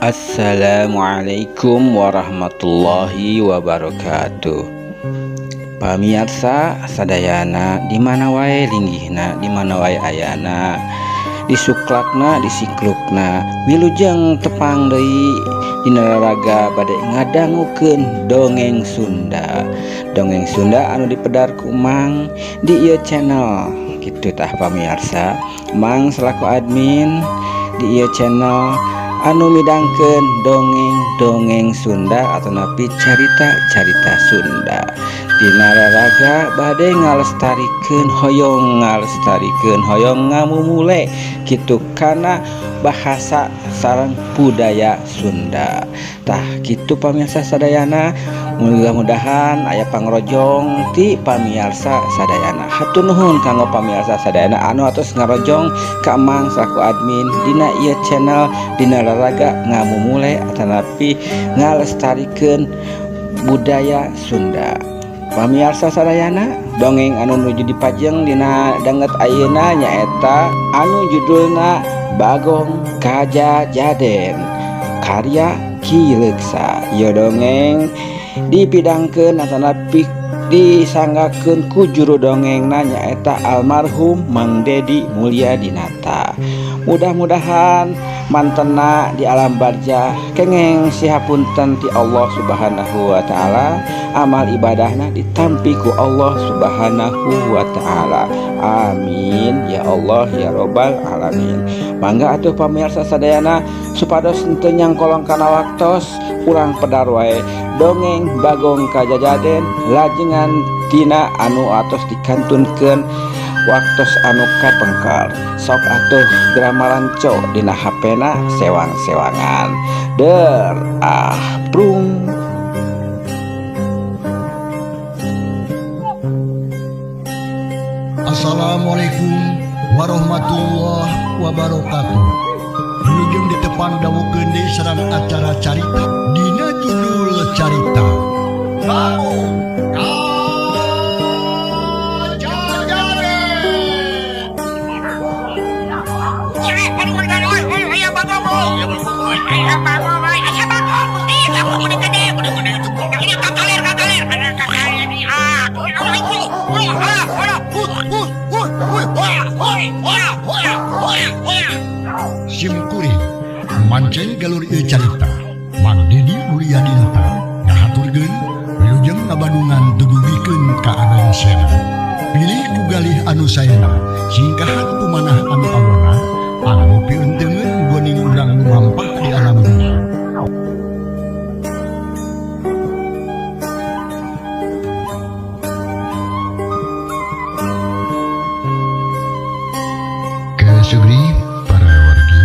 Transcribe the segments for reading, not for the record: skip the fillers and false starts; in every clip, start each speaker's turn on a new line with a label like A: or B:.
A: Assalamualaikum warahmatullahi wabarakatuh. Pamiarsa sadayana di mana wae linggihna, di mana wae ayana, disuklakna, disiklukna, wilujeng tepang deui dina raraga bade ngadangukeun dongeng Sunda. Dongeng Sunda anu dipedar ku Mang di ieu channel kitu tah pamiarsa. Mang selaku admin di ieu channel anu midangkeun dongeng-dongeng Sunda atau napi carita-carita Sunda. Dina raraga bade ngalestarikeun, hoyong ngalestarikeun, hoyong ngamumule kitu kana bahasa sareng budaya Sunda. Tah kitu pamirsa sadayana, mudah-mudahan aya pangrojong ti pamirsa sadayana. Hatur nuhun kanggo pamirsa sadayana anu atos ngarojong ka Mang selaku admin dina ieu channel dina raraga ngamumule atanapi ngalestarikeun budaya Sunda. Pamirsa sadayana, dongeng anu nuju dipajeng dina danget ayeuna nyaeta anu judulna Bagong Kajajaden karya Ki Leuksa. Ieu dongeng dipidangkeun atanapi disanggakeun ku juru dongengna nyaeta almarhum Mang Dedi Mulyadinata. Mudah-mudahan mantena di alam barjah kengeng sihapunten ti Allah Subhanahu wa taala, amal ibadahna ditampi ku Allah Subhanahu wa taala. Amin ya Allah ya robbal alamin. Mangga atuh pamirsa sadayana supados henteu nyangkolong kana waktos, urang pedar wae dongeng Bagong Kajajaden lajengan tina anu atos dikantunkeun waktos anu kapengker. Sok atuh gramaranco dina hapena sewang-sewangan der ah prung.
B: Assalamualaikum warahmatullahi wabarakatuh. Wilujeng ditepang dawukeun deui sareng acara carita dina judul carita Bagong Kajajaden. Sim kuring mancen galur ieu carita Mang Dedi Mulyadinata ngahaturkeun wilujeng ngabandungan tugugikeun ka Anengsena. Pilih ku galih anu saena, singkahan kumanah anu awona, anu piunteungeun goning urang lumampah di alam dunya. Kasugri para wargi,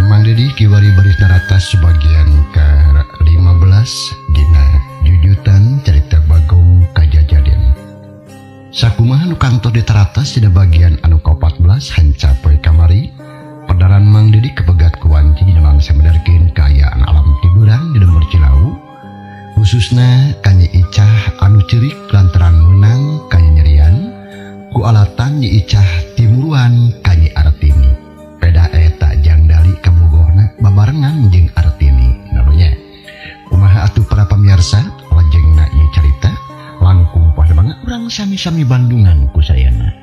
B: Mang Dedi kiwari baris naratas sebagian ke-15 dina jujutan cerita Bagong Kajajaden. Sakumaha nu kantos ditaratas dina bagian anu ka-14 hanca poe kamari, pedaran Mang Dedi kepegat ku wanci dina mangsa medarkeun kaayaan alam tiburan di lembur Cilawu, khususna ka Nyi Icah anu ceurik lantaran meunang kanyerian ku alatan Nyi Icah timuruan ka Nyi Artini. Peda eta jang dali kabogohna babarengan jeung Artini namanya. Kumaha atuh para pamirsa lajengna ieu carita langkung poe banget urang sami-sami bandungan ku sayana.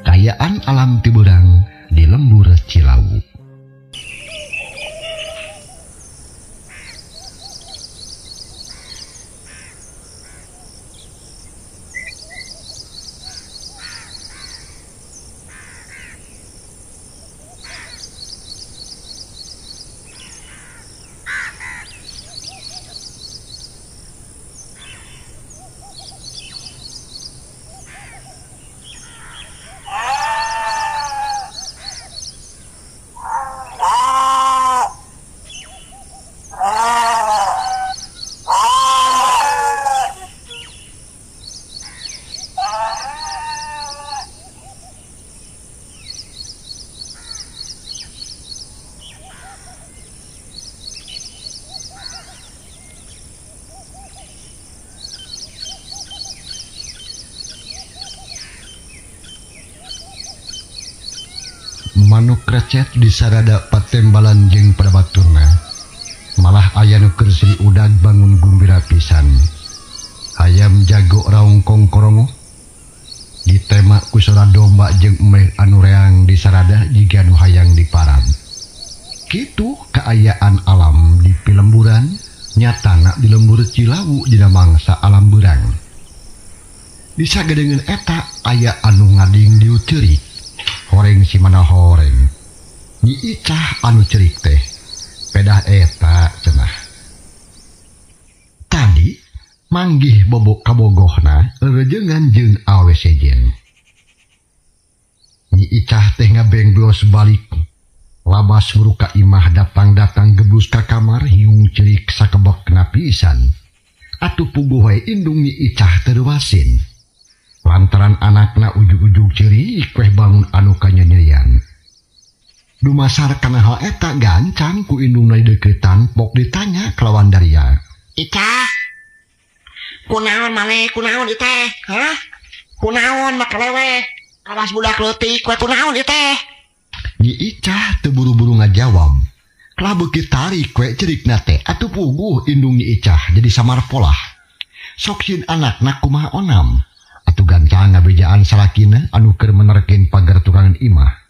B: Kayaan alam tiburang di lembur Cilawu. Manuk recet di sarada patembalan jeung pada baturna. Malah aya nu keur sri udag bangun gumbira pisan. Hayam jago raung kongkorongo ditema ku sora domba jeung emeh anu reang di saradah jiga nu hayang diparab. Kitu kaayaan alam di pilemburan nyatana di lembur Cilawu dina mangsa alam beurang. Disagedengeun eta aya anu ngading diu ceurik. Horeng si mana horeng. Nyi Icah anu ceurik teh. Pedah eta cenah. Tadi manggih bobok kabogohna rerejengan jeung awe sejen. Nyi Icah teh ngabengblos balik. Labas huruk ka imah datang-datang geblus ka kamar hiung ceurik sakebekna pisan. Atuh puguh wae indung Nyi Icah teu reuasin. Lantaran anakna ujug-ujug ceurik weh bangun anu kanyanyerian. Dumasar kana hal eta gancang ku indungna dideuketan pok ditanya kalawan daria.
C: Icah, kunaon maneh kunaon ieu teh? Hah? Kunaon make leweh? Kawas budak leutik we kunaon ieu teh?
B: Nyi Icah teu buru-buru ngajawab. Kalah beuki tarik we cerikna teh atuh puguh indung Nyi Icah jadi samar polah. Sok sieun anakna kumaha onam. Atuh gancang ngabejaan salakina anu keur menerkeun pagar tukangan imah.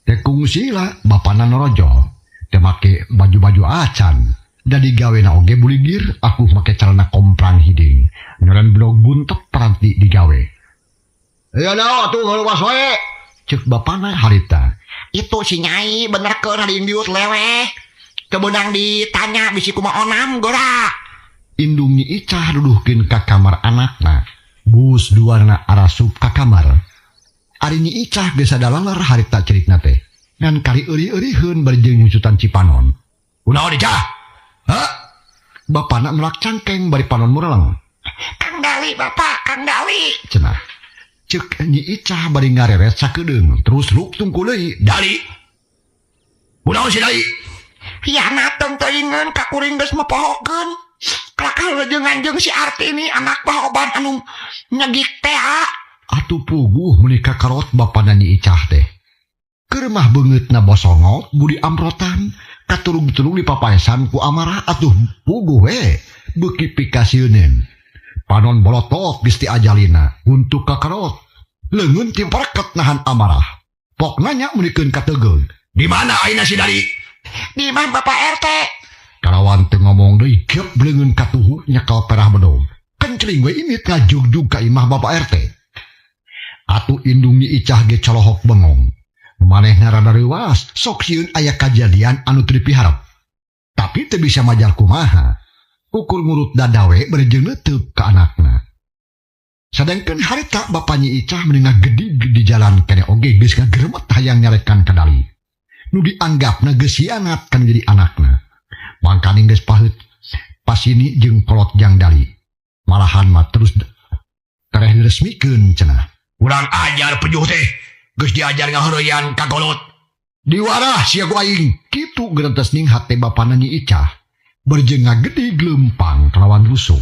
B: Teh kungsila bapana norojol, teu make baju-baju acan. Da digawena oge buligir, aku make calana komprang hiding. Nyoran blog buntet paranti digawe. Ya naon atuh ngaluas wae. Ceuk bapana harita.
C: Itu si Nyai bener keur hading diut leweh. Teu beunang ditanya bisi kumaha onam gora.
B: Indung Nyi Icah duduhkeun ka kamar anakna. Bus duarna arasup ka kamar. Ari Nyi Icah geus sadalaler harita cerikna teh. Ngan kali euri-euriheun bari jeung nyusutan cipanon. Kunaon Icah? Hah? Bapana melak cangkeng bari panon mureleng.
C: Kang Dali bapak, Kang Dali.
B: Cenah. Ceuk Nyi Icah bari ngareret sakedeung terus luk tungku deui. Dali. Kunaon si Dali?
C: Hianat teu teuingeun ka kuring geus mopohokeun. Kalakah lejeungan jeung si Artini anak bahoban anu nyegik teh.
B: Atuh puguh meuni kakarot bapana Nyi Icah teh. Keur mah beungeutna bosongot budi amrotan, katurung-turung dipapaesan ku amarah atuh puguh we beuki pikasieuneun. Panon bolotok geus diajalina untuk kakarot. Leungeun timpereket nahan amarah. Pok nanya meunikeun kategeung. Di mana ayeuna si Dali?
C: Di imah Bapak RT.
B: Kalawan teu ngomong deui geub leungeun katuhu nyekel perah bedog. Kencling we imit ngajugjug ka imah Bapak RT. Atuh indung Nyi Icah ge colohok bengong. Manehna rada reuas, sok sieun aya kajadian anu teu dipiharep. Tapi teu bisa majar kumaha. Ukur ngurut dada we bari jeung neuteub ka anakna. Sadengkeun harita bapa Nyi Icah meni ngagedig di jalan keneh oge geus ngageremet hayang nyarekan ka Dali. Nu dianggapna geus hianat kana jadi anakna. Mangkaning geus paheut pasini jeung kolot jang Dali. Malahan mah terus tereh diresmikeun cenah. Urang ajar pejuh teh, geus diajar ngaheureyan ka golot. Diwarah sia ku aing. Kitu gerentes ning hate bapana Nyi Icah. Berjeng ngagedig leumpang kalawan rusuk.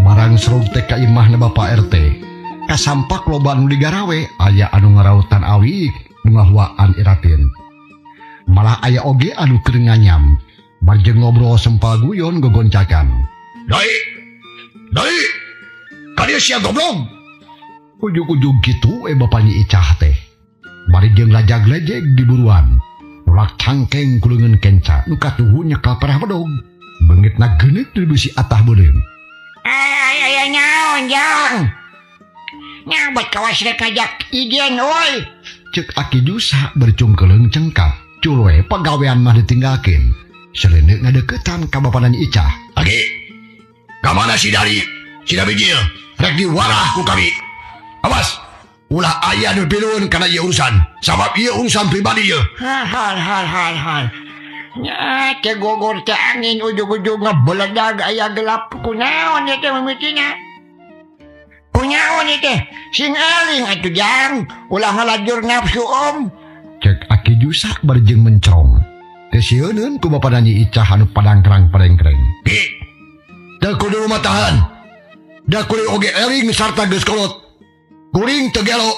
B: Barang serug teh ka imahna Bapak RT. Kasampak loba anu digarawe, aya anu ngarautan awik, nu ngahuaan iratin. Malah aya oge anu keur nganyam, bari jeung ngobrol sempal guyon gogoncakan. Dai! Dai! Ka dieu sia goblok! Ujug-ujug kitu we Bapa Nyi Icah teh. Bari jeung lajag-lejeg di buruan. Nolak cangkeng ku leungeun kenca, nu katuhu nyekel perah bedog. Beungitna geuneut di besi atah beureum.
C: Ay, nyaon jang. Nyabet kawas rek ngajak ijen euy.
B: Ceuk Aki Jusa bercungkeleung cengkap. Cul we pagawean mah ditinggalkeun. Seleuneu ngadeukeutan ka bapana Nyi Icah. Aki, ka mana si Dali? Si Bijil rek diwarah ku kami. Awas, ulah aya nu piluun kana ieu urusan. Sabab ieu urusan pribadi ieu.
C: Hal hal hal hal hal. Nya teh gogor teh angin ujug-ujug ngebeledag aya gelap kunaon ieu teh mimitina. Kunyaon ieu teh? Sing eling atuh jang, ulah ngalajur nafsu om.
B: Cek Aki Jusa bari jeung mencrong. Teu sieuneun ku bapana Nyi Icah anu padangkrang padengkreng. Teu kudu matahan. Da kuring oge eling sarta geus kolot. Kuring teu gelo.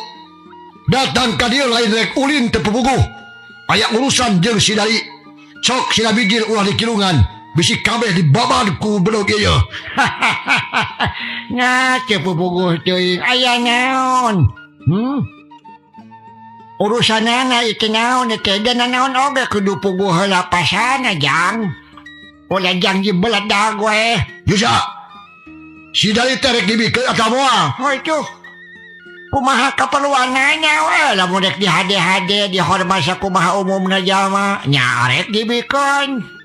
B: Datang ka dieu lain rek ulin teu pupuguh. Aya urusan jeung si Dari. Sok sina bijil ulah dikilungan. Bisi kabeh dibabad ku bedog ieu.
C: Nya teu pupuguh teuing aya naon? Urusanana itu naon teh dan naon oge kudu puguh heula pasana jang. Ulah jang dibeledag we.
B: Jusa. Si Dari teh rek dibikeun atawa moal?
C: Oh itu. Kumaha kaperluanana we lamun rek dihade-hade dihormat sakumaha umumna jalma nya arek dibikeun.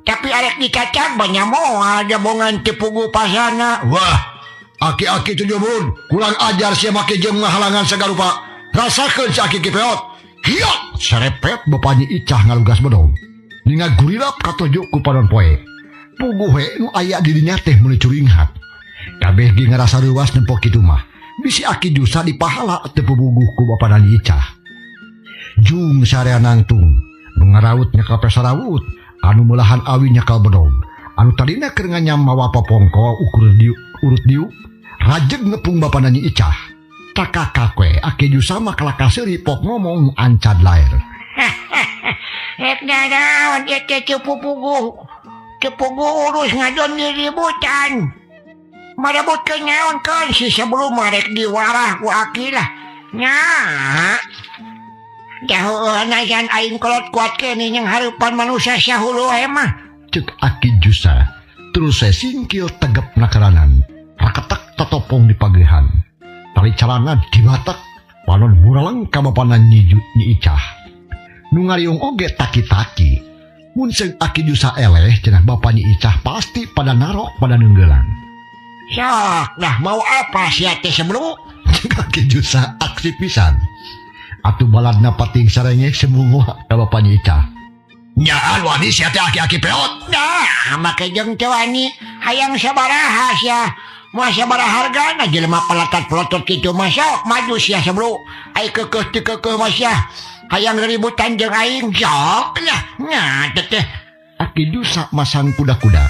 C: Tapi arek dicacag banyak moal jabongan teu puguh pasana.
B: Wah, aki-aki tujuh mun kurang ajar sia make jeung ngahalangan sagarupa. Rasakeun si aki kipeot. Hiot serepet bapa Nyi Icah ngalugas bedog. Ninga gurilap katojuk ku panon poe. Puguh we nu aya di dinya teh meuni curinghat. Kabeh ge ngarasa reuas nempo kitu mah. Bisi Aki Jusa dipahala teu puguh ku bapa Nyi Icah. Jung sarea nangtung, nu ngaraut nyekal pesarawut. Anu meulahan awi nyakal bedog. Anu tadina keur nganyam mawa popongko ukur diuk urut diuk rajeg ngepung bapana Nyi Icah. Takakak we Aki Jusa mah kalakah seuri pok ngomong ancad laer.
C: Rek nanaon ieu teh teu pupuguh. Teu puguh urus ngadon diributan. Marebutkeun naon kan si sebelum rek diwarah ku aki lah. Nya. Jauh najan aing kolot kuat kene yang hareupan manusia sahulu we mah.
B: Cek Aki Jusa terus saya singkil tegep nakaranan. Raketak totopong di pagehan. Tali calana dibatak panon muraleng ka bapana Nyi Icah. Nu ngariung oge taki-taki. Mun seung Aki Jusa eleh cenah bapa Nyi Icah pasti pada narok pada neunggelan.
C: Sok dah mau apa sia teh sebelum?
B: Cek Aki Jusa aksi pisan. Atuh baladna pating sarengek semua ka bapa Nyi Icah. Nyaan wani sia teh aki-aki peot.
C: Nah, make jeung teu wani hayang sabaraha sia. Moal sabaraha hargana jelema pelatat-pelotot kitu mah sok maju sia sebelum. Ai keukeuh teu keukeuh mah sia. Hayang ributan jeung aing sok lah. Nya teh.
B: Aki Jusa masang kuda-kuda.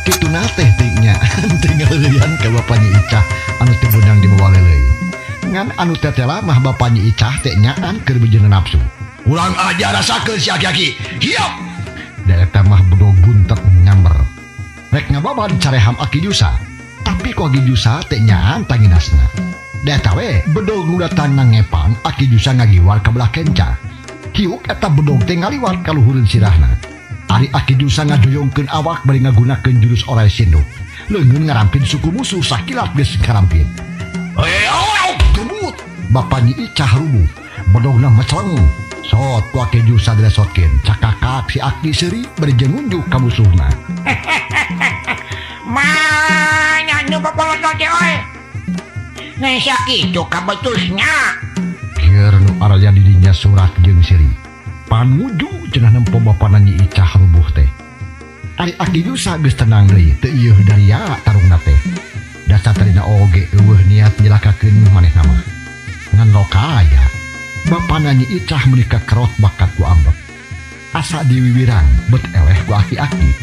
B: Kituna teh teh nya tinggal leuyan ka bapa Nyi Icah anu teu beunang dimawa leuleuy. Ngan anu tetela mah bapa Nyi Icah teh nyaan keur bejeuna nafsu. Ulang aja rasakeun si aki-aki. Hiap. Da eta mah bedog buntet nyamber. Rek ngababan careham Aki Jusa. Tapi ku Aki Jusa teh nyaan tanginasna. Da eta we bedog nu datang nangepang Aki Jusa ngagiwar ka belah kenca. Hiuk eta bedog teh ngaliwat ka luhureun sirahna. Ari Aki Jusa ngadoyongkeun awak bari ngagunakeun jurus orai sinduk. Leungeun ngarampin suku musuh sakilat geus karampin. Gebut bapa Nyi Icah rubuh bedogna meceleng. Sot ku Aki Jusa dilesotkeun. Cakakak si aki seuri bari jeung ngunjuk ka musuhna.
C: Mana nu papolotot teh euy? Nah sakitu kabetusna.
B: Keur nu araya di dinya surak jeung seuri. Panuju cenah nempo bapana Nyi Icah rubuh teh. Ari Aki Jusa geus tenang deui teu ieuh daria tarungna teh. Dasar tarina oge eueuh niat nyelakakeun manehna mah. Ngan lokaya bapana Nyi Icah meuni kakerot bakat ku ambek. Asa diwiwirang bet eleh ku aki-aki.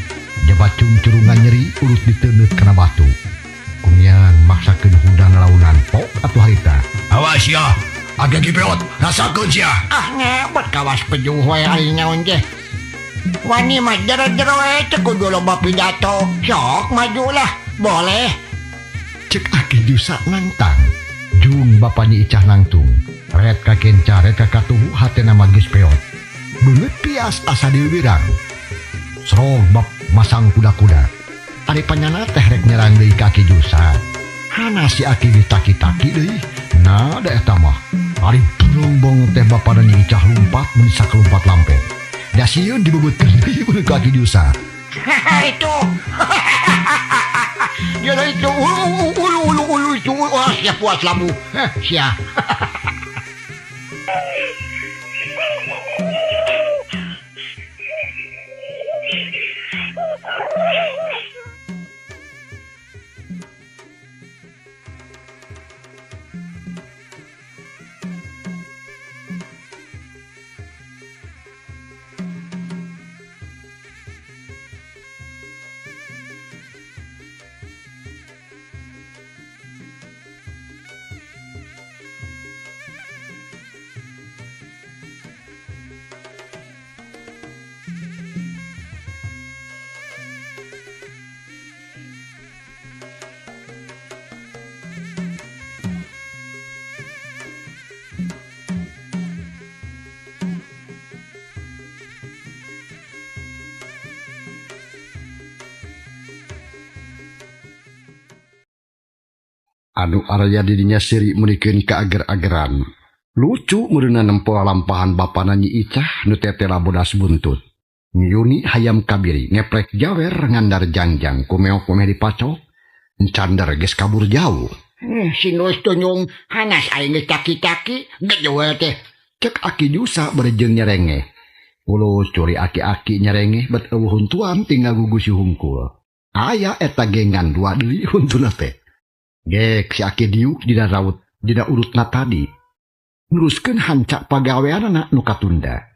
B: Jaba cungcurungan nyeri urut diteundeut kana batu. Kunyang maksakeun hudang launan pok atuh harita. Awas ya, aki-aki peot, rasakeun sia.
C: Ah ngebet kawas pejuh we aing naon teh. Wani mah jero-jero we teu kudu loba pidato. Sok majulah, boleh.
B: Cek Aki Jusa nangtang. Jung bapa Nyi Icah nangtung. Ret ka kenca, ret ka katuhu hatena mah geus peot. Beungeut pias asa diwirang. Serog bab masang kuda-kuda. Ari panyana teh rek nyerang deui ka Aki Jusa. Hana si aki ditaki-taki deui. Nah da eta mah. Ari bongbong teh bapana Nyi Icah lumpat mun sakelumpat lampet. Da sieun dibebeutkeun deui mun ka Aki Jusa.
C: Itu. Ya itu ulu ulu ulu ulu itu. Wah, sia puas labu. Heh, sia.
B: Anu araya didinya seri meunikeun kaager-ageran. Lucu meureunna nempo lampahan bapana Nyi Icah nu tetela bodas buntut. Nyi Yuni hayam kabiri ngeprek jawer ngandar jangjang kumeok meh dipacok. Encandar geus kabur jauh.
C: Si geus tunyung hanas aing geus taki-taki geus teh.
B: Cek Aki Jusa bari jeung nyerengeh. Ulus curi aki-aki nyerengeh bet eueuh huntuan tinggal gugusi hungkul. Aya eta gengan dua deui huntuna teh. Gek si Aki diuk dina raut dina urutna tadi. Neruskeun hancak pagaweanana nu katunda.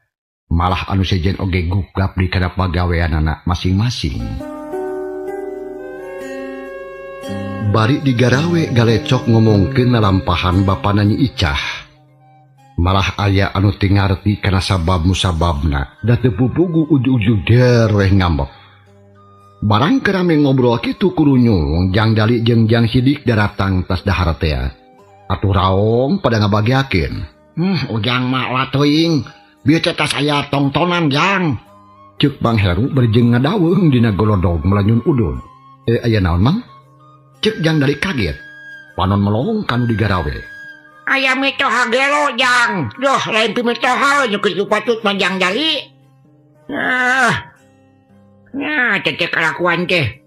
B: Malah anu sejen oge gugap di kana pagaweanana masing-masing. Bari digarawe galecok ngomongkeun lalampahan bapana Nyi Icah. Malah aya anu teu ngarti kana sabab musababna da teu pupugu ujug-ujug der weh ngambek. Barang kerame ngobrol kitu kurunyung Jang Dali jeung Jang Sidik daratang tas dahar tea. Atuh raong pada ngabagiakeun.
C: Ujang mah ulah teuing. Bieu teh tas aya tongtonan Jang.
B: Ceuk Bang Heru bari jeung ngadaweung dina golodog melanyun udun. Aya naon Mang? Ceuk Jang Dali kaget. Panon melong kanu digarawe.
C: Aya mitoha gelo Jang. Duh lain pimitoha nu kitu patut mah Jang Dali. Nah, cecek kalakuan teh.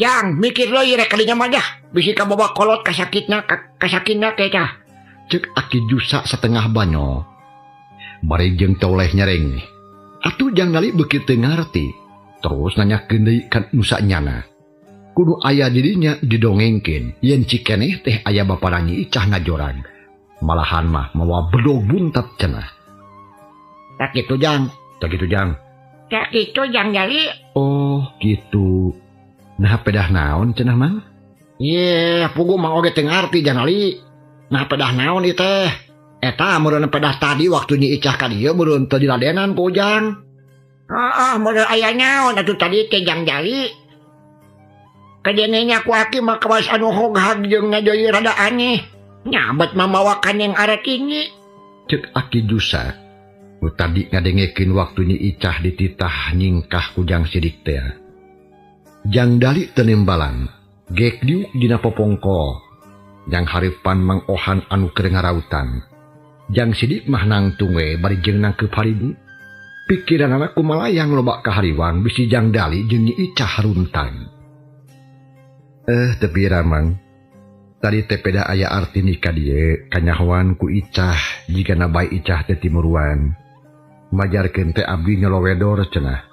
C: Jang, mikir lo rek kalinya mah dah. Bisi kabawa kolot kasakitna kasakitna teh tah.
B: Cek Aki Jusa setengah banyo. Bari jeung toleh nyereng. Atuh Jang Dali beuki teu ngarti. Terus nanyakeun deui ka nu sanyana. Kudu aya dirinya didongengkeun yen cikeneh teh aya bapana Nyi Icah ngajorag. Malahan mah mawa bedog buntat cenah.
C: Tak kitu Jang,
B: tak kitu Jang.
C: Tak kitu Jang Dali.
B: Oh, gitu. Nah pedah naon cenah Mang?
C: Ye, pugu mah oge teu ngarti Jang Dali. Nah pedah naon ieu teh? Eta meureun pedah tadi waktu Nyi Icah ka dieu meureun teu diladenan ku Ujang. Heeh, meureun aya naon atuh tadi teh Jang Dali. Kadenenya ku aki mah kawas anu hoghag jeung ngadeui rada aneh. Nyabat mamawakan yang arah tinggi.
B: Cek Aki Jusa. Nu tadi ngadengekeun waktu Nyi Icah dititah nyingkah ku Jang Sidik teh. Jang Dali teu nembalan, gek diuk dina popongkol. Jang hareupan Mang Ohan anu keur ngarautan. Jang Sidik mah nangtung we bari jeung nangkeup haribu. Pikiranana kumalayang loba kahariwang bisi Jang Dali jeung Nyi Icah runtan. Teu pira Mang. Tadi teh peda aya artini ka dieu kanyahoan ku Icah jigana bae Icah teh timuruan. Majarkeun teh abdi nyolowedor cenah.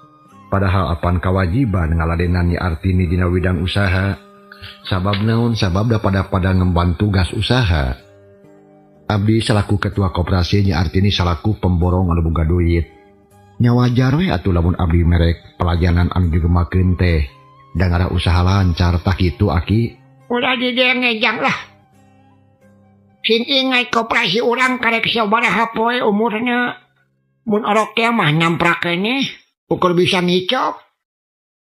B: Padahal apan kawajiban ngaladenan Nyi Artini dina widang usaha. Sabab naon? Sabab da pada-pada ngemban tugas usaha. Abdi salaku ketua koperasi Nyi Artini salaku pemborong anu boga duit. Nya wajar we atuh lamun abdi merek pelayanan anu digemakeun teh. Da ngarah usaha lancar tah kitu Aki.
C: Ulah didenge Jang lah. Sing ingat koperasi urang karek sabaraha poe umurna. Mun orok teh mah namprak keneh, ukur bisa ngicop.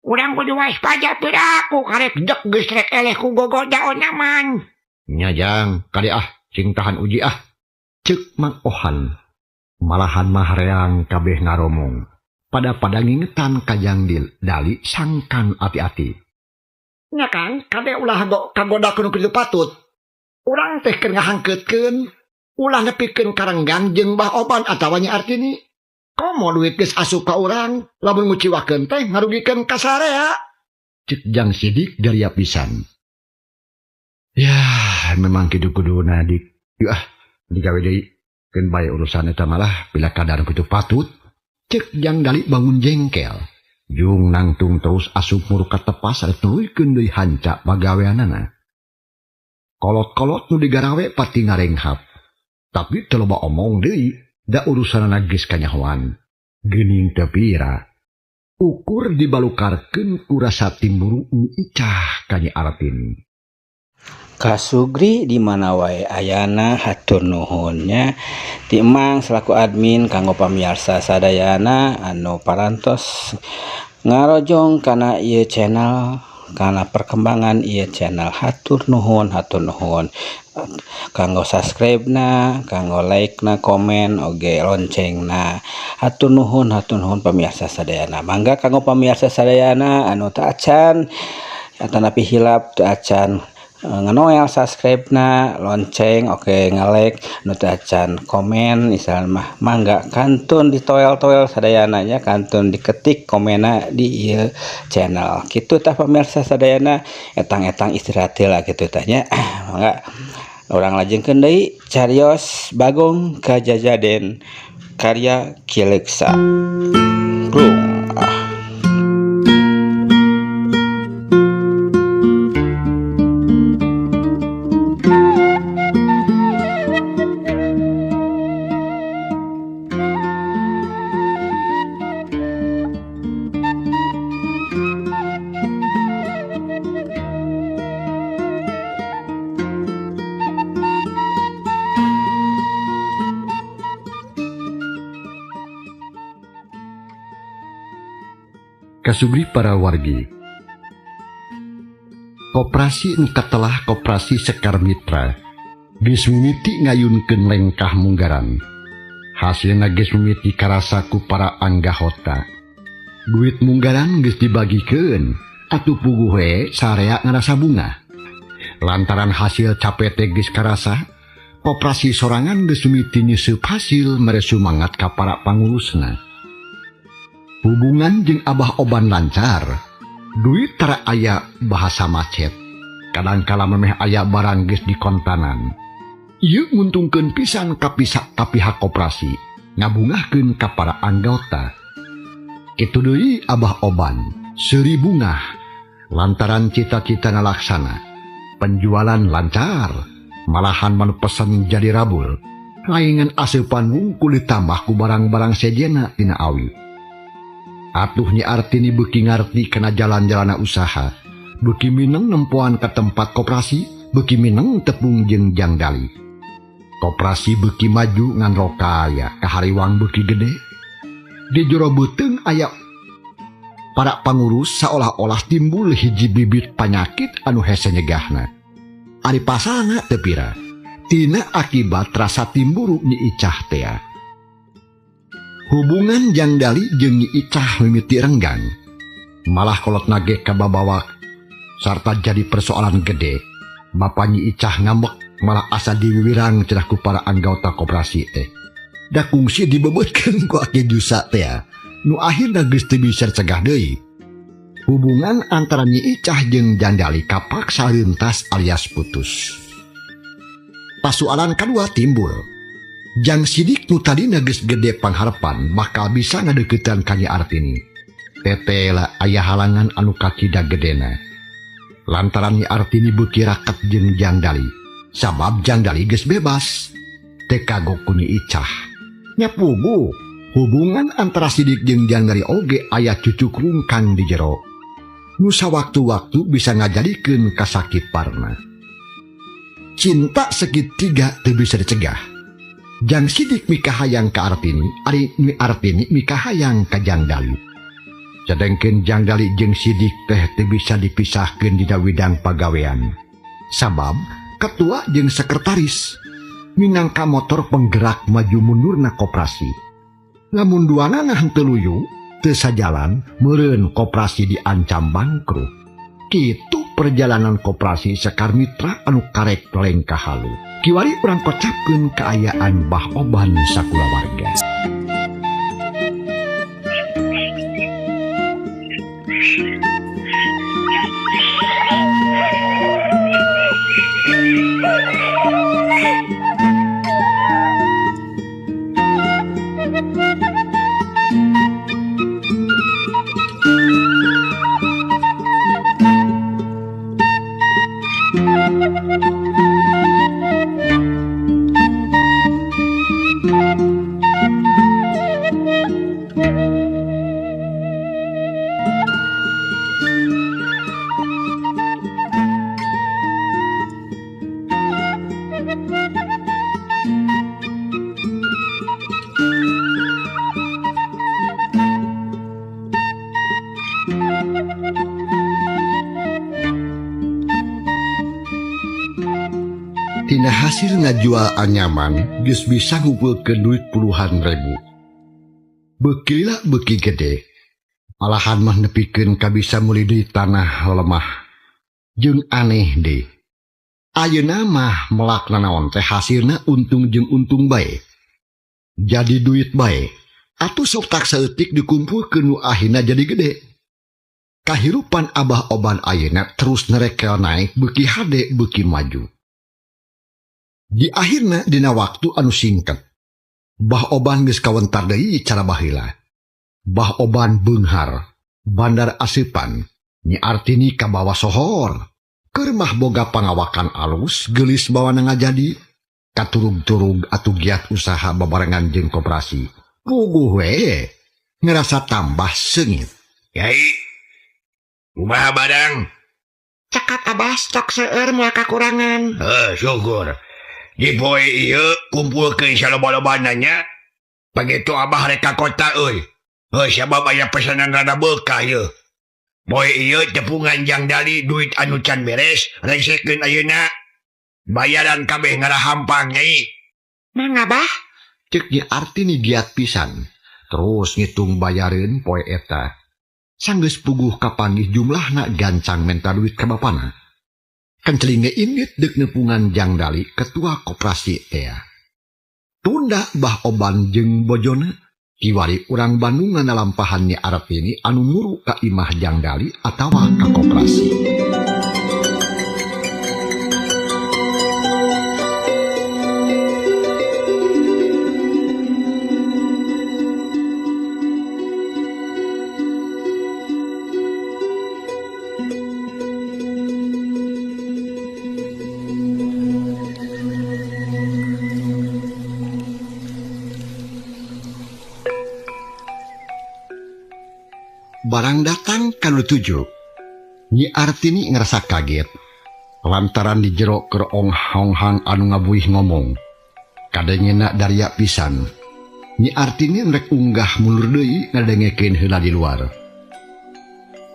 C: Urang kudu waspada piraku karek dek geus rek eleh ku gogodaon man.
B: Nya Jang, kali ah sing tahan uji ah. Ceuk Mang Ohan. Malahan mah reang kabeh ngaromong. Pada-pada ngingetan ka Jang Dali sangkan ati-ati.
C: Nya Kang, kade ulah kagoda kudu kitu patut. Urang teh keur ngahangkeutkeun, ulah nepikeun karenggang jeung Bah Oban atawa Nyi Artini. Komo duit geus asup ka urang, lamun nguciwakeun teh ngarugikeun ka sarea.
B: Cek Jang Sidik daria pisan. Ya, memang kitu kuduna dik. Yuk ah, digawe deui. Keun bae urusan eta malah bila kadar kitu patut. Cek Jang Dali bangun jengkel. Jung nangtung terus asup murka tepas arek nuluykeun deui hanca pagaweanana. Kolot-kolot nu digarawe pati ngarenghap. Tapi teu loba omong deui, da urusanana geus kanyahoan. Geuning teu pira. Ukur dibalukarkeun ku rasa timburu Nyi Icah ka Nyi Artini.
A: Kasugri di mana wae ayana hatur nuhun nya ti Emang selaku admin kanggo pamiarsa sadayana anu parantos ngarojong kana ieu channel kana perkembangan ieu channel hatur nuhun kanggo subscribe na kanggo like na komen oge lonceng na hatur nuhun pamiarsa sadayana mangga kanggo pamiarsa sadayana anu teu acan atanapi hilap teu acan Nganoel subscribe na lonceng, oke nge-like nu teu acan komen misalnya mah mangga kantun ditoel-toel sadayana nya, kantun diketik komenna di ieu channel kitu tah. Pemirsa sadayana, etang-etang istirahat heula kitu tah nya. Mangga urang lajengkeun deui carios Bagong Kajajaden karya Ki Leksa. Plung ah.
B: Kasubri para wargi, Koperasi nu katelah Koperasi Sekar Mitra geus mimiti ngayunkeun lengkah munggaran. Hasilna geus mimiti karasa ku para anggahota. Duit munggaran geus dibagikeun atuh puguh we sarea ngarasa bungah. Lantaran hasil capek teh geus karasa, koperasi sorangan geus mimiti nyeuseub hasil mere sumangat ka para pangurusna. Hubungan jeung Abah Oban lancar, duit tara aya bahasa macet. Kadangkala memeh aya barang geus dikontanan. Ieu nguntungkeun pisan ka pihak koperasi, ngabungahkeun ka para anggota. Kitu deui Abah Oban, seuri bungah lantaran cita-cita ngalaksana. Penjualan lancar, malahan manu pesen jadi rabul. Laingan aseupan wungkul ditambah ku barang-barang sejena tina awi. Atuh Nyi Artini beuki ngarti kana jalan-jalana usaha, beuki mineng nempoan ka tempat koperasi, beuki mineng tepung jeung jangdali. Koperasi beuki maju ngan rokaya kahariwang beuki gede. Di jero beuteung aya para pangurus saolah-olah timbul hiji bibit panyakit anu hese nyegahna. Ari pasalna teu pira, tina akibat rasa timburu Nyi Icah tea. Hubungan Jangdali jeung Nyi Icah mimiti renggang, malah kolot nage kababawak sarta jadi persoalan gede. Bapa Nyi Icah ngambek malah asa diwiwirang cenah ku para anggota koperasi teh. Da kungsi dibebetkeun ku Aki Jusa teh nu akhirna geus teu bisa cegah deui. Hubungan antara Nyi Icah jeung Jangdali kapaksa rentas alias putus. Pasualan kadua timbul. Jang Sidik nu tadina geus gede pangharepan bakal bisa ngadeuketan ka Nyi Artini. Tetela aya halangan anu kakida gedena. Lantaran Nyi Artini beuki raket jeung Jangdali, sabab Jangdali geus bebas. Teu kagok ku Nyi Icah. Nya puguh, hubungan antara Sidik jeung Jangdali oge aya cucuk rungkang di jero. Nu sawaktu-waktu bisa ngajadikeun kasakiparna. Cinta segitiga teu bisa dicegah. Jang Sidik mikahayang ka Artini, ari Nyi Artini mikahayang ka Jangdali. Sedengkeun Jangdali jeung Sidik teh teu bisa dipisahkeun dina widang pagawean. Sabab ketua jeung sekretaris minangka motor penggerak maju mundurna koperasi. Lamun duanana henteu luyu, teu sajalan meureun koperasi diancam bangkrut. Kitu perjalanan koperasi Sekar Mitra anu karek lengkah halu. Kiwari urang kocapkeun kaayaan Bah Oban sakulawarga. Tina hasil ngajual anyaman geus bisa ngumpulkeun duit puluhan ribu. Beuki lila beuki gede. Malahan mah nepikeun ka bisa meuli deui tanah lemah. Jeung aneh deui. Ayeuna mah melak nanaon teh hasilna untung jeung untung bae. Jadi duit bae. Atuh sok tak saeutik dikumpulkeun nu akhirna jadi gede. Kahirupan Abah Oban ayeuna terus nerekel naik beuki hade beuki maju. Di akhirna dina waktu anu singkat, Bah Oban geus kawentar deui cara baheula. Bah Oban beunghar, bandar aseupan, Nyi Artini kabawa sohor. Keur mah boga pangawakan alus, geulis bawana ngajadi, katurug-turug atuh giat usaha babarengan jeung koperasi. Puguh we, ngerasa tambah seungit.
C: Yai, kumaha badang?
A: Cakap Abah stok seueur moal kakurangan.
C: Heuh, syukur. Di poe ieu kumpulkeun saloba-lobana nya. Pageto Abah rek ka kota euy. Heuh, sabab aya pesanan rada beukah ieu. Poe ieu tepungan Jang Dali duit anu can beres, rengsekeun ayeuna. Bayaran kabeh ngarahampang nyai.
A: Mang Abah?
B: Ceuk Nyi Artini giat pisan. Terus ngitung bayareun poe eta. Sanggeus puguh kapanggih jumlahna gancang menta duit ka bapana. Kenceling ge indit deuk nepungan Jang Dali ketua koperasi tea. Tunda Bah Oban jeung bojona kiwari urang Bandungan nalampahan Nyi Artini anu muru ka imah Jang Dali atawa ka koperasi. Barang datang kanu tujuh, Nyi Artini ngerasa kaget lantaran di jero keur honghang anu ngabuih ngomong. Kadengena daria pisan. Nyi Artini rek unggah mundur deui ngadengekeun heula di luar.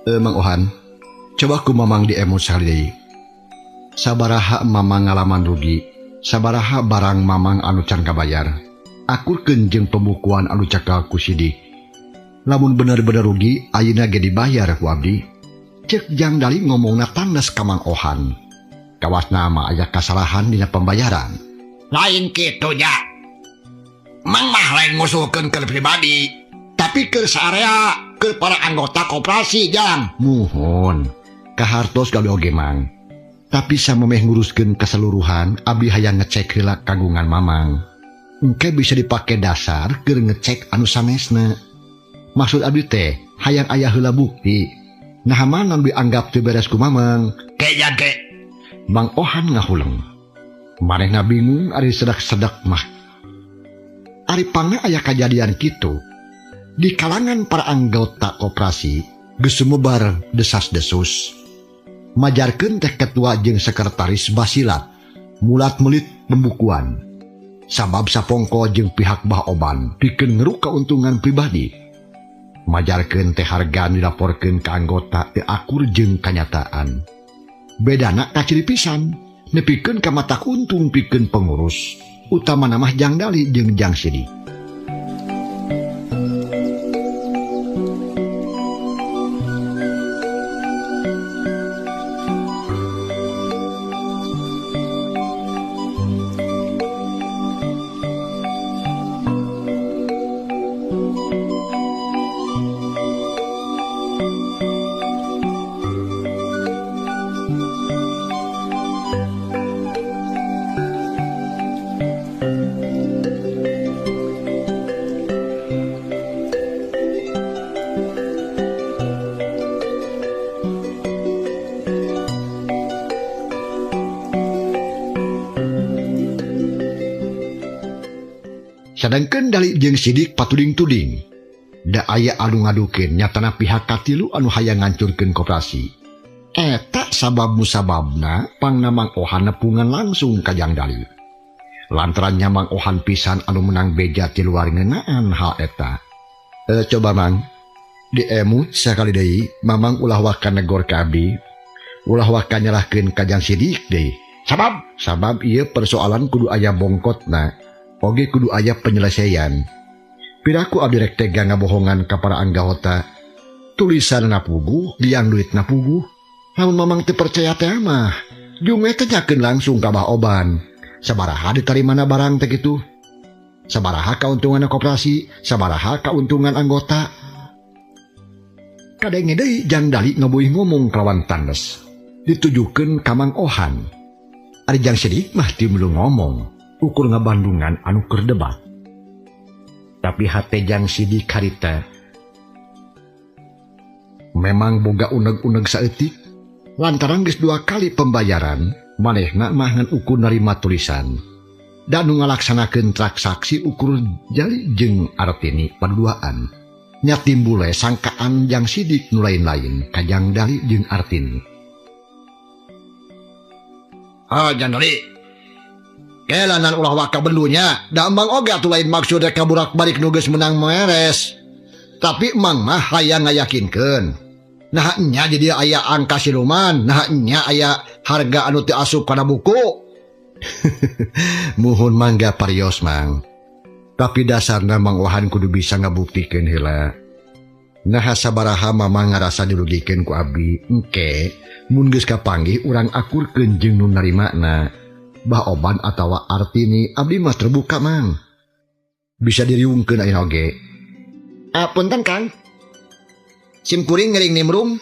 B: Mang Ohan, coba ku mamang diemut sakali deui. Sabaraha mamang ngalaman rugi, sabaraha barang mamang anu can kabayar. Akurkeun jeung pembukuan anu cakal ku Sidik. Lamun bener-bener rugi, ayeuna ge dibayar ku abdi. Ceuk Jang Dali ngomongna tandas ka Mang Ohan. Kawasna mah aya kasalahan dina pembayaran.
C: Lain kitu nya. Mang mah lain ngusulkeun keur pribadi,
B: tapi keur saarea, keur para anggota koperasi Jang. Muhun, kahartos gawe oge Mang. Tapi samemeh nguruskeun keseluruhan, abdi hayang ngecek heula kagungan Mamang. Engke bisa dipake dasar keur ngecek anu sanesna. Maksud abdi teh hayang aya heula bukti. Nah mana dianggap teu beres ku Mamang.
C: Ke jang ke.
B: Mang Ohan ngahuleng. Manehna bingung ari sedak-sedak mah. Ari pangna aya kajadian kitu. Di kalangan para anggota koperasi geus sumebar desas-desus. Majarkeun teh ketua jeung sekretaris basilat mulat-melit pembukuan. Sabab sapongko jeung pihak Bah Oban pikeun ngeruk keuntungan pribadi. Majarkeun teh harga dilaporkeun ka anggota teu akur jeung kanyataan. Bedana kaciri pisan, nepikeun ka mata untung pikeun pengurus, utamana mah Jang Dali jeung Jang Sidik. Sadangkeun Dali jeung Sidik patuding-tuding. Da aya anu ngadukeun nyatana pihak katilu anu hayang ngancurkeun koperasi. Eta sabab musababna pangna Mang Ohan nepungan langsung ka Jang Dali. Lantaran nya Mang Ohan pisan anu menang beja ti luar ngeunaan hal eta. Coba Mang, diemut sakali deui Mamang ulah waka negor ka abdi, ulah waka nyalahkeun ka Jang Sidik deui. Sabab ieu persoalan kudu aya bongkotna. Oge kudu aya penyelesaian. Piraku abdi rek tega ngabohongan ka para anggota. Tulisan na puguh, liang duit na puguh. Lamun Mamang teu percaya teh mah, Jung we tanyakeun langsung ka Bah Oban. Sabaraha ditarimana barang teh kitu? Sabaraha kauntungan koperasi, sabaraha kauntungan anggota. Kadenge deui Jang Dali ngabuih ngomong kalawan tandes. Ditujukeun ka Mang Ohan. Ari Jang Sidik mah teu milu ngomong, ukur ngabandungan anu keur debat. Tapi hate Jang Sidik harita memang boga uneg-uneg saeutik lantaran geus 2 kali pembayaran manehna mah ngan ukur narima tulisan. Dan nu ngalaksanakeun transaksi ukur Jali jeung Artini paduaan. Nya timbul we sangkaan Jang Sidik nu lain-lain ka Jang Dali jeung Artini.
C: Ah, Jang Dali. Kelanan ulah waka bendunya, da emang oge atuh lain maksud rek kaburak-balik nu geus menang meres. Tapi emang mah hayang ngayakinkeun. Nah nya jadi aya angka siluman, nah nya aya harga anu teu asup kana buku.
B: Muhun mangga parios mang. Tapi dasarna Mang Ohan kudu bisa ngabuktikeun heula. Nah sabaraha mamang ngarasa dirugikeun ku abdi, engke mun geus kapanggih urang akurkeun jeung nu narimana. Bah Oban atawa Artini abdi mah terbuka mang. Bisa diriungkeun ayeuna oge.
C: Punten Kang. Sim kuring ngering nimrung.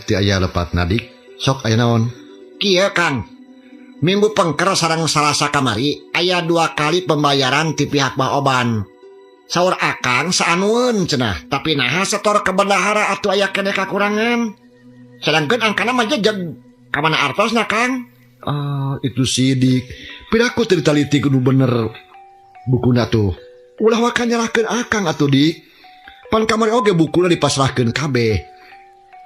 B: Teu aya lepat nadik. Sok aya naon?
C: Kieu Kang. Minggu pengker sareng Salasa kamari aya 2 kali pembayaran ti pihak Bah Oban. Saur akang saanueun cenah, tapi naha setor ke bendahara atuh aya keneh kakurangan. Sedangkeun angkana mah jejeg. Ka mana artosna Kang?
B: Ah, itu Sidik. Piraku teu ditaliti kudu bener bukuna tuh. Ulah waka nyalahkeun akang atuh Dik. Pan kamari oge bukuna dipasrahkeun kabeh.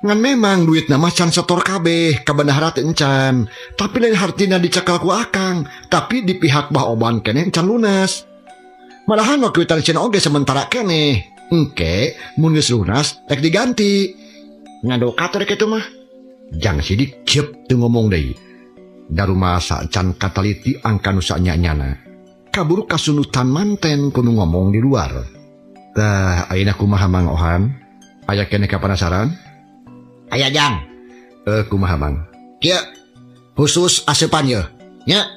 B: Ngan memang duitna mah can setor kabeh ka bendahara teh encan. Tapi lain hartina dicekal ku akang, tapi di pihak Bah Oban keneh encan lunas. Malahan waktu kwitansi oge sementara keneh. Engke mun geus lunas rek diganti.
C: Ngadoka teh kitu mah.
B: Jang Sidik cep teu ngomong deui. Darumasa can kataliti angka nu sanya-nyana. Kaburu kasunutan manten kudu ngomong di luar. Tah ayeuna kumaha Mang Ohan? Aya keneh ka penasaran?
C: Aya Jang.
B: Kumaha Mang?
C: Kieu khusus aseupan ye. Nya.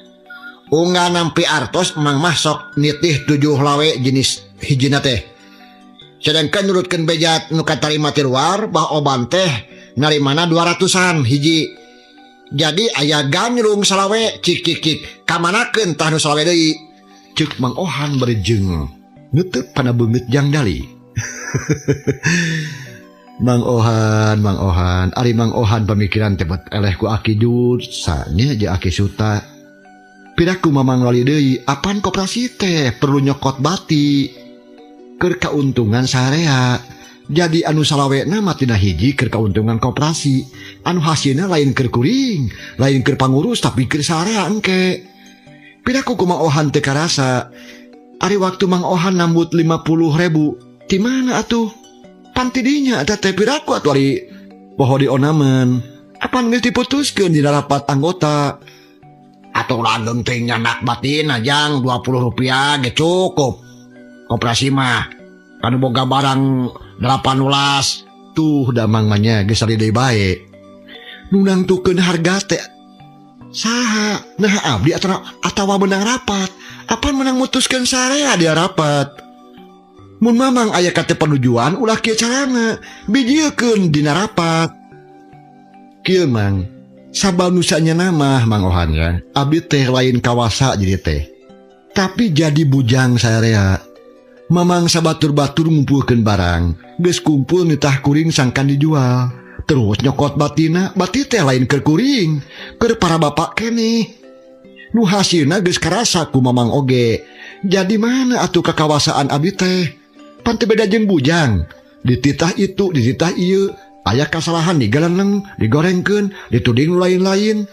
C: Unggal nampi artos Mang mah sok nitih 7 lawe jenis hijina teh. Sedangkan nurutkeun bejat nu katarima ti luar Bah Oban teh narimana 200-an hiji. Jadi aya ganjrung salawe cik cik cik kamanakeun tah nu salawe deui.
B: Ceuk Mang Ohan bari jeung neuteuk kana beungeut Jang Dali. Mang Ohan, Mang Ohan, ari Mang Ohan pamikiran teh bet eleh ku Aki Jud, sanya jeung Aki Suta. Piraku Mamang Lali deui, apan koperasi teh perlu nyokot bati keur kauntungan sarea. Jadi anu salawena mah tina hiji keur kauntungan koperasi, anu hasilna lain keur kuring, lain keur pangurus tapi keur sarea engke. Piraku ku Mang Ohan teu karasa. Ari waktu Mang Ohan nambut 50.000, ti mana atuh? Pan ti dinya eta teh piraku atuh ari poho dionamen. Apan geus diputuskeun dina rapat anggota?
C: Atuh langgeng teh nyanak batin ajang 20 rupiah ge cukup. Koperasi mah kanu boga barang 18.
B: Tuh damang mah nya geus ari deui bae. Nu nangtukeun harga teh saha? Nah abdi atawa menang rapat. Apan menang mutuskeun sarea dia rapat. Mun mamang aya kate panujuan ulah kieu carana, bijiekeun dina rapat. Kieu Mang, sabab nu sanyana mah Mang Ohan ya, abdi teh lain kawasa jadi teh. Tapi jadi bujang sarea. Mamang sabatur-batur ngumpulkeun barang, geus kumpul nitah kuring sangkan dijual. Terus nyokot batina, bati teh lain keur kuring, keur para bapak keneh. Nu hasilna geus karasa ku mamang oge. Jadi mana atuh kakawasaan abdi teh? Pan teu beda jeung bujang. Dititah itu, dititah ieu, aya kasalahan digaleneng, digorengkeun, dituding nu lain-lain.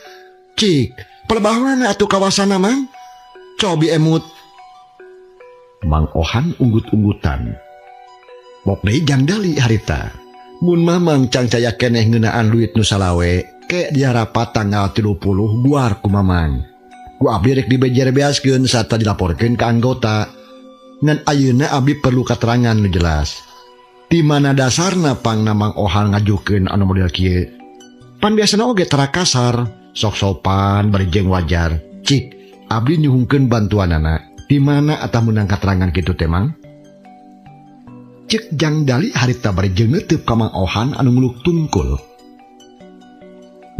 B: Cik, pelebah mana atuh kawasana Mang? Cobi emut. Mang Ohan unggut-unggutan. Bok deui Jang Dali harita. Mun mamang can caya keneh ngeunaan duit nu salawe, ke dia rapat tanggal 30 guar ku mamang. Ku abdi rek dibejer-beaskeun sarta dilaporkeun ka anggota. Ngan ayeuna abdi perlu katerangan nu jelas. Di mana dasarna pangna Mang Ohan ngajukeun anu model kieu? Pan biasana oge tara kasar. Sok sopan bari jeung wajar. Cik, abdi nyuhunkeun bantuanana. Di mana atah meunang katerangan kitu teh Mang? Cek Jang Dali harita bari jeung neuteub ka Mang Ohan anu nguluk tungkul.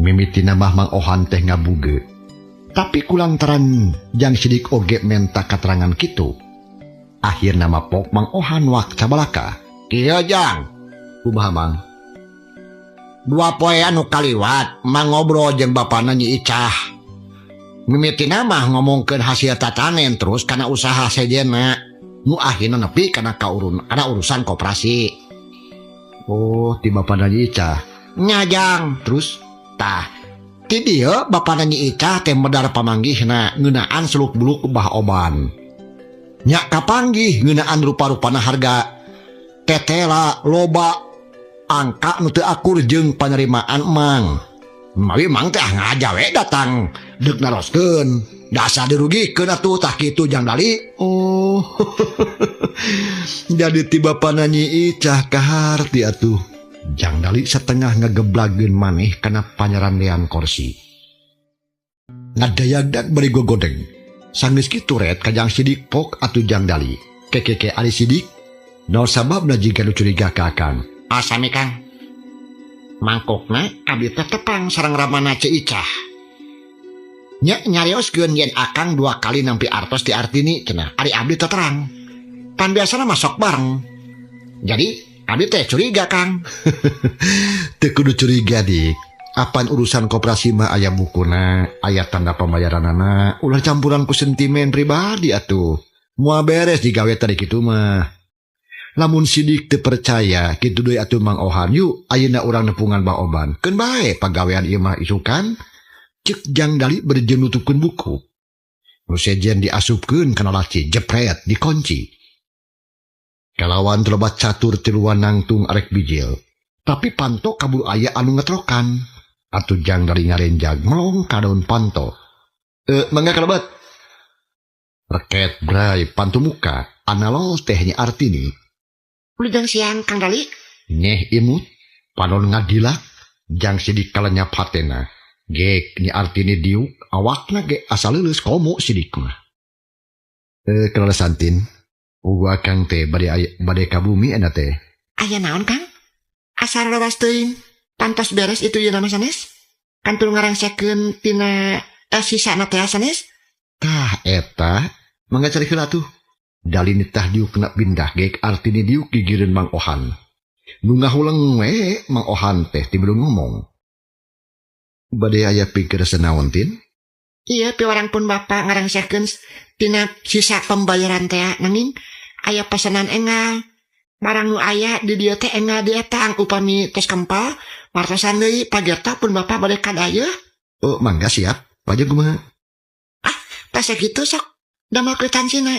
B: Mimitina mah Mang Ohan teh ngabuge. Tapi kulantaran Jang Sidik oge menta katerangan kitu. Akhirna mah pok Mang Ohan wak cabalaka.
C: Kieu Jang.
B: Kumaha Mang?
C: Dua poe anu kaliwat Mang ngobrol jeung bapana Nyi Icah. Mimitina mah ngomongkeun hasil tatanen terus kana usaha sejenna. Nu akhirna nepi kana kaurun kana urusan koperasi.
B: Oh, ti bapana Nyi Icah.
C: Nya Jang.
B: Terus
C: tah ti dieu bapana Nyi Icah teh medar pamanggihna ngeunaan seluk-beluk Bah Oban. Nya kapanggih ngeunaan rupa-rupana harga. Tetela loba angka nu teu akur jeung panerimaan Mang. Mawi Mang teh ngajawe datang deuk naroskeun. Dasar dirugikeun atuh tah kitu Jang Dali.
B: Oh. Jadi ti bapana Nyi Icah kaharti atuh. Jang Dali setengah ngegeblageun maneh kana panyarandean kursi. Ngadayagdag bari gogodeng. Sanggeus kitu ret ka Jang Sidik pok atuh Jang Dali. Kekeke ari Sidik. Naon sababna jiga nu curiga ka Akang?
C: Asami Kang. Mangkokna abdi teh tepang sareng ramana Ceu Icah. Nya nyarioskeun yen Akang dua kali nampi artos di Artini cenah. Ari abdi teh terang. Pan biasana masuk bareng. Jadi abdi teh curiga Kang.
B: Teu kudu curiga Dik. Apan urusan koperasi mah aya bukuna, aya tanda pembayaranana, ulah campuran ku sentimen pribadi atuh. Moal beres digawe tadi kitu mah. Lamun Sidik teu percaya kitu deui atuh Mang Ohan, yuk ayeuna urang nepungan Bah Oban. Keun bae pagawean ieu mah isukan. Cek Jang Dali bari jeung nutupkeun buku. Nu sejen diasupkeun kana laci, jepret dikunci. Kalawan teu loba catur tiluan nangtung arek bijil. Tapi panto kabur aya anu ngetrokan. Atuh Jang Dali ngarenjag melong ka daun panto. Mangga kalebet. Reket bray pantu muka, analol teh Nyi Artini.
C: Wilujeng siang Kang Dali.
B: Nyeh imut, panon ngadilak, Jang Sidik kalenyap hatena. Gek Nyi Artini diuk, awakna ge asa leuleus komo Sidik mah. Kelelesan tin, ugu Akang teh bade ka bumi ena teh.
C: Aya naon Kang? Asa lewas teuing. Pantos beres itu ieu nama sanes? Kantul ngarangsekeun tina sisana teh sanes?
B: Tah eta, mangga cari heula tuh. Dali nitah diuk kena pindah gek Artini diuk gigireun Mang Ohan. Nu ngahuleng we Mang Ohan teh ti belum ngomong. Bade aya pikir senaon tin?
C: Iya, piwarang pun bapak ngarangsekeun tina sisa pembayaran teh nanging aya pesanan engal. Barang nu aya di dieu teh engal di eta upami tos kempal martosan deui pagerta pun bapak bade kadayeuh.
B: Oh, mangga siap. Pajeng kumaha?
C: Ah, tas sakitu sok damel kwitansi na.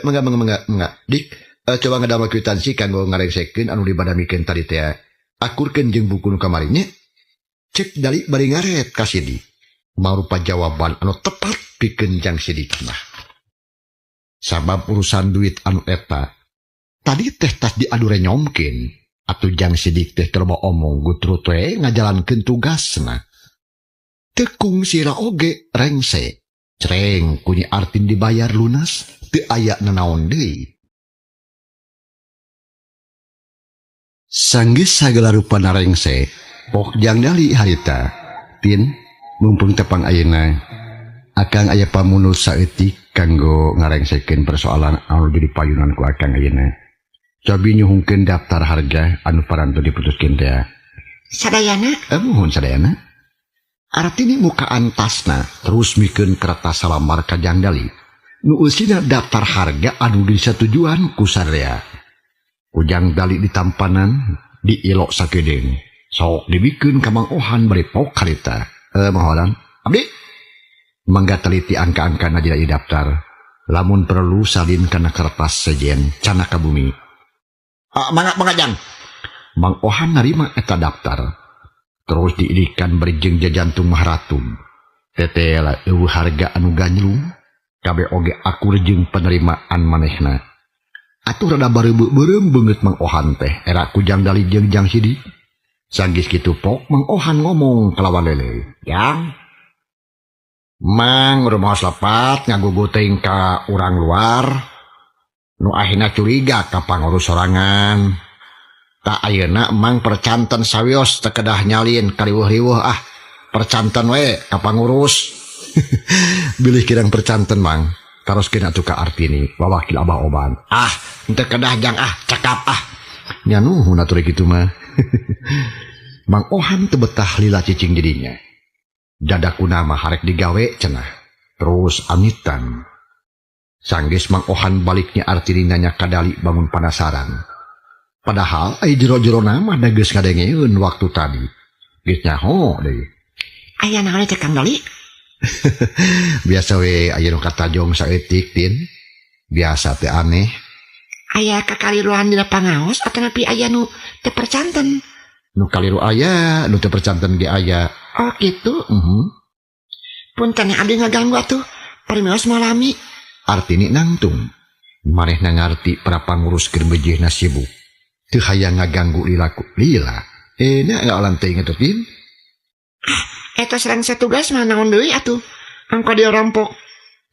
B: Mangga mangga mangga mangga. Dik, coba ngedamel kwitansi kanggo ngarengsekeun anu dibadamikeun tadi teh. Akurkeun jeung buku nu kamari nya. Cek Dali bari ngaret ka Sidik. Marupa jawaban anu tepat pikeun Jang Sidik mah. Sabab urusan duit anu eta tadi teh tas diadu renyomkeun. Atuh Jang Sidik teh teu loba omong gutrut we ngajalankeun tugasna. Teu kungsira oge rengse. Cereng ku Nyi Artin dibayar lunas teu aya nanaon deui. Sanggeus sagala rupana rengse, pok Jang Dali harita. Tin, mumpung tepang ayeuna, Akang aya pamunul saeutik kanggo ngarengsekeun persoalan anu jadi payunan ku Akang ayeuna. Cobi nyuhungkeun daftar harga anu parantos diputuskeun teh.
C: Sadayana?
B: Muhun sadayana. Artini mukaan tasna terus mikeun kertas salambar ka Jang Dali. Nu eusina daftar harga anu disatujuan ku sadaya. Ku Jang Dali ditampanan diilok sakedeung. Sok dibikeun ka Mang Ohan bari pok harita. Mohonan. Abdi mangga teliti angka-angkana dina ieu daftar. Lamun perlu salin kana kertas sejen cana ka bumi.
C: Mangga mangga Jang.
B: Mang Ohan narima eta daftar. Terus diirikan bari jeung jajantung mahratum. Tetela eueuh harga anu ganyelung, kabeh oge akur jeung penerimaan manehna. Atuh rada bareubeum beungeut Mang Ohan teh era ku Jang Dali jeung Jang Sidik. Sanggeus kitu pok Mang Ohan ngomong kalawan lele.
C: Jang, Mang rumaos lepat ngagugu teuing ka urang luar nu akhirna curiga ka pangurus sorangan. Tak ayeuna Mang percanten sawios teu kedah nyalin kariweuh-riweuh ah. Percanten we ka pangurus. Bilih kirang percanten Mang. Taroskeun atuh ka Artini, wawakil Abah Oban. Ah, henteu kedah jang ah, cekap ah. Nya nuhun atuh kitu mah. Mang Ohan teu betah lila cicing jadinya. Dadakuna mah harek digawe cenah. Terus amitan. Sanggeus Mang Ohan baliknya Artini nanya ka Dali bangun panasaran. Padahal ai jero-jero mah da geus ngadengeun waktu tadi. Geus nyaho deui.
D: Aya naon teh Kang Dali?
C: Biasa we aya nu katajong saeutik Tin. Biasa teh aneh.
D: Aya kakaliruan dina pangaos atanapi aya nu teu percanten?
C: Nu kaliru aya, nu teu percanten ge aya.
D: Oh gitu. Punten abdi ngaganggu atuh. Permios malami.
C: Artini nangtung. Manehna ngarti para pangurus keur bejehna sibuk. Teu hayang ngaganggu lilaku lila. Nya ngaolan teuing atuh Tin.
D: Ah, eta sareng satugas mah naon deui atuh. Angko dia rampok.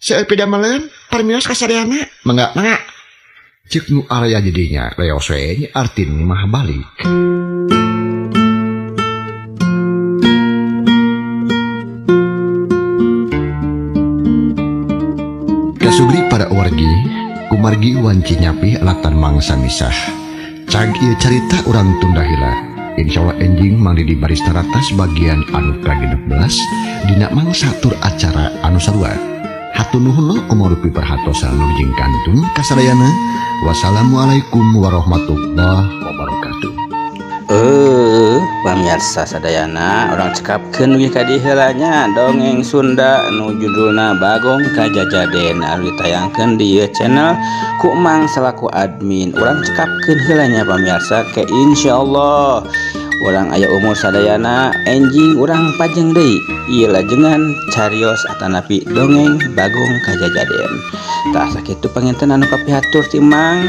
D: Seueur pidameleun permios ka sadayana.
C: Mangga.
D: Mangga.
C: Ceuk nu araya jadinya leos we nya Artini mah balik. Kasugri para wargi, kumargi wanci nyapi latan mangsa misah. Cag ieu carita urang tunda heula. Insyaallah enjing mangdi di baris taratas bagian anu ka-16 dina mangsa tur acara anu sarua. Hatur nuhun lo kumarupi perhatosan nu jeung kantun kasadayana. Wassalamualaikum warahmatullahi wabarakatuh.
A: Pamirsa sadayana urang cekapkeun we ka dieu heula nya dongeng Sunda nu judulna Bagong Kajajaden anu ditayangkeun di ieu channel ku Mang selaku admin. Urang cekapkeun heula nya pamirsa ke insyaallah urang aya umur sadayana enjing urang pajeng deui ieu lajengan carios atanapi dongeng Bagong Kajajaden. Tah sakitu panginten anu kapihatur ti Mang.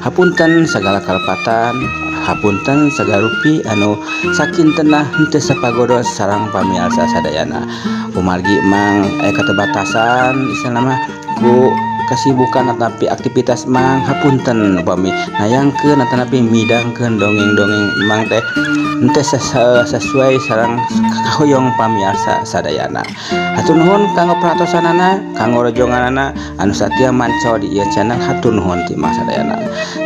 A: Hapunten sagala kalepatan, hapunten sagala rupi anu sakintenah henteu sapagodos sareng pamirsa sadayana. Kumargi Mang aya keterbatasan istilahna mah ku kesibukan atanapi aktivitas Mang, hapunten upami nayangkeun atanapi midangkeun dongeng-dongeng Mang teh henteu sesuai sareng kahoyong pamirsa sadayana. Hatur nuhun kanggo perhatosanana, kanggo rojonganana anu satia manco di ieu channel, hatur nuhun ti Mang sadayana.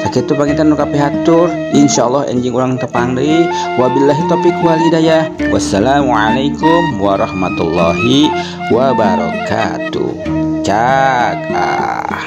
A: Sakitu panginten nu kapihatur, insyaallah enjing urang tepang deui. Wabillahi taufik wal hidayah. Wassalamualaikum warahmatullahi wabarakatuh. Cak ah.